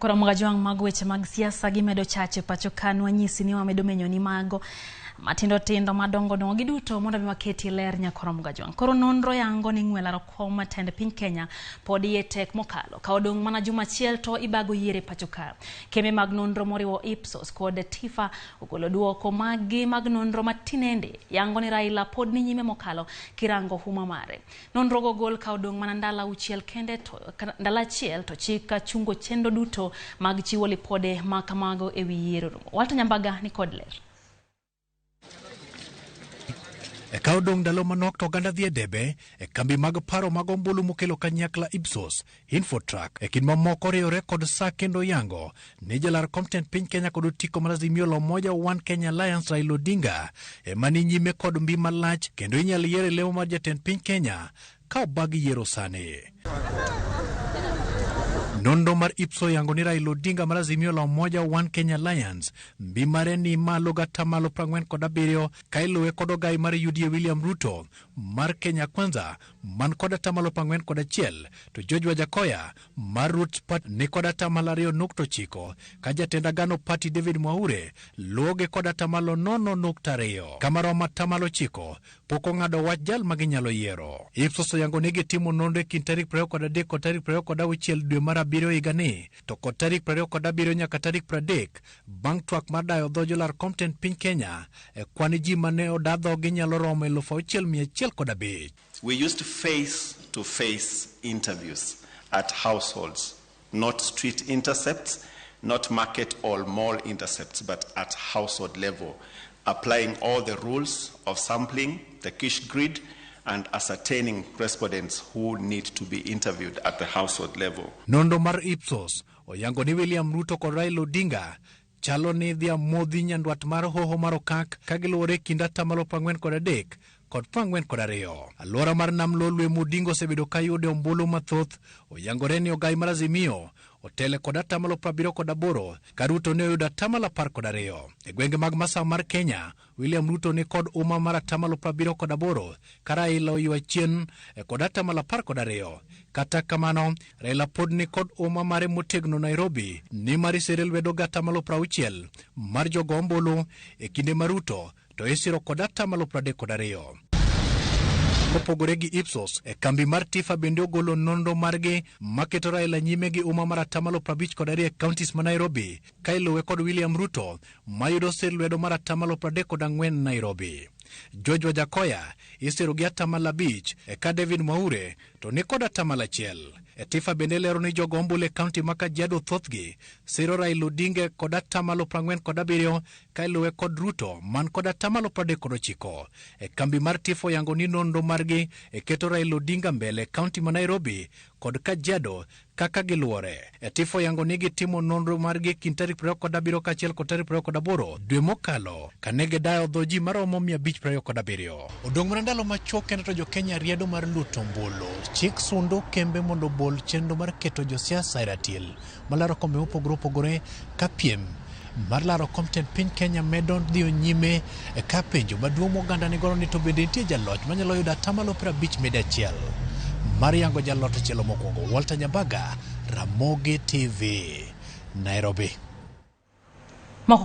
Nyakoro Mgajwang' mag weche mag siasa gimedo chache pacho ka nwanyisi ni wamedo menyo ni mago matindo tindo madongo dongo giduto mondo mi waketi ler Nyakoro Mgajwang'. Koro nonro yango ni ng'we laro kom tend piny Kenya pod iye tek mokalo ka odong' mana juma achiel to ibago yiere pacho ka. Kembe mag nonro moriwo Ipsos kod Tifa ogolo duoko maggi mag nonro matinende yango ni Raila pod ni nyime mokalo kirango huma mare. Nonro go gol ka odong' mana ndalo auchiel kende to ndalo achiel to chik chungo chenro duto mag chiwo lipode ma kamago e wi yiero. Walter Nyambaga ni kod ler. E ka odong' ndalo manok to oganda dhi e debe e kambi mag paro mag ombulu mokelo kanyakla Ipsos, Infotrack e kind mamoko riwre kod sa kendo yango ni jalar kom tend piny Kenya kod otiko mar Azimio la Umoja One Kenya Alliance Raila Odinga ema ni nyime kod mbi malach kendo inyal yiere lemo mar jatend piny Kenya ka obag yiero sani. Nonro mar Ipsos yango ni Raila Odinga mar Azimio la Umoja One Kenya Alliance mbi mare ni malo gatamalo 47 ka iluwe kod ogai mar UDA William Ruto mar Kenya Kwanza man kod atamalo 41 to George Wajackoyah mar Roots Party ni kod atamalo 2.9 ka jatend Agano Party David Mwaure luwogi kod atamalo 0.2 kama romo atamalo 9 pok ong'ado wach jal ma ginyalo yiero. Ipsos oyango ni gitimo nonro e kind tarik 23 kod tarik 26 dwe mar abiriyo higani to kod tarik 27 nyaka tarik 30 bang' twak mar dayo dho jolar kom tend piny Kenya e kwan ji mane oda dhogi nyalo romo 6,105. We used face-to-face interviews at households, not street intercepts, not market or mall intercepts, but at household level, applying all the rules of sampling, the Kish grid, and ascertaining respondents who need to be interviewed at the household level. Nonro mar Ipsos oyango ni William Ruto kod Raila Odinga chalo ni dhi amodhi nyandwat mar hoho mar okak ka giluwore e kind atamalo 43 kod 42. Alwora mar Nam Lolwe Modinga osebedo ka yude ombulu mathoth oyangore ni ogai mar Azimio otele kod atamalo 78 ka Ruto ne oyudo atamalo 12. E gwenge mag masawa mar Kenya, William Ruto ni kod uma mar atamalo 78 ka Raila oywa chien kod atamalo 12. Kata kamano, Raila pod ni kod uma mare motegno Nairobi nimar isere lwedo gi atamalo 60 mar jogo ombulu e kinde ma Ruto to isiro kod atamalo 32. Kopogore gi Ipsos, e kambi mar Tifa bende ogolo nonro margi maketo Raila nyime gi uma mar atamalo 52 e counties ma Nairobi ka iluwe kod William Ruto mayudo sir lwedo mar atamalo 34 Nairobi. George Wajackoyah isiro gi atamalo 5 eka David Mwaure to ni kod atamalo 1. E Tifa bende lero ni jogo ombulu e kaunti ma Kajiado thothgi siro Raila Odinga kod atamalo 47 ka iluwe kod Ruto man kod atamalo 39. E kambi mar Tifa oyango ni nonro margi e keto Raila Odinga mbele e kaunti ma Nairobi kod Kajiado kaka giluwore. E Tifa oyango ni gitimo nonro margi e kind tarik 27 kaachiel kod tarik 28 dwe mokalo kane gidayo dho ji maromo 527. Odong' mana ndalo machuok kende to jo-Kenya riedo mar luto ombulu. Chik sundo kembe mondo obol chenro mar keto josiasa e ratil malaro kombe mopogore opogore ka piem mar laro kom tend piny Kenya medo dhiyo nyime ka penjo maduong' moganda nigodo ni to bende nitie jaloch manyalo yudo atamalo 51 mar yango jaloch e tielo mokwongo. Walter Nyambaga, Ramogi TV, Nairobi. Moko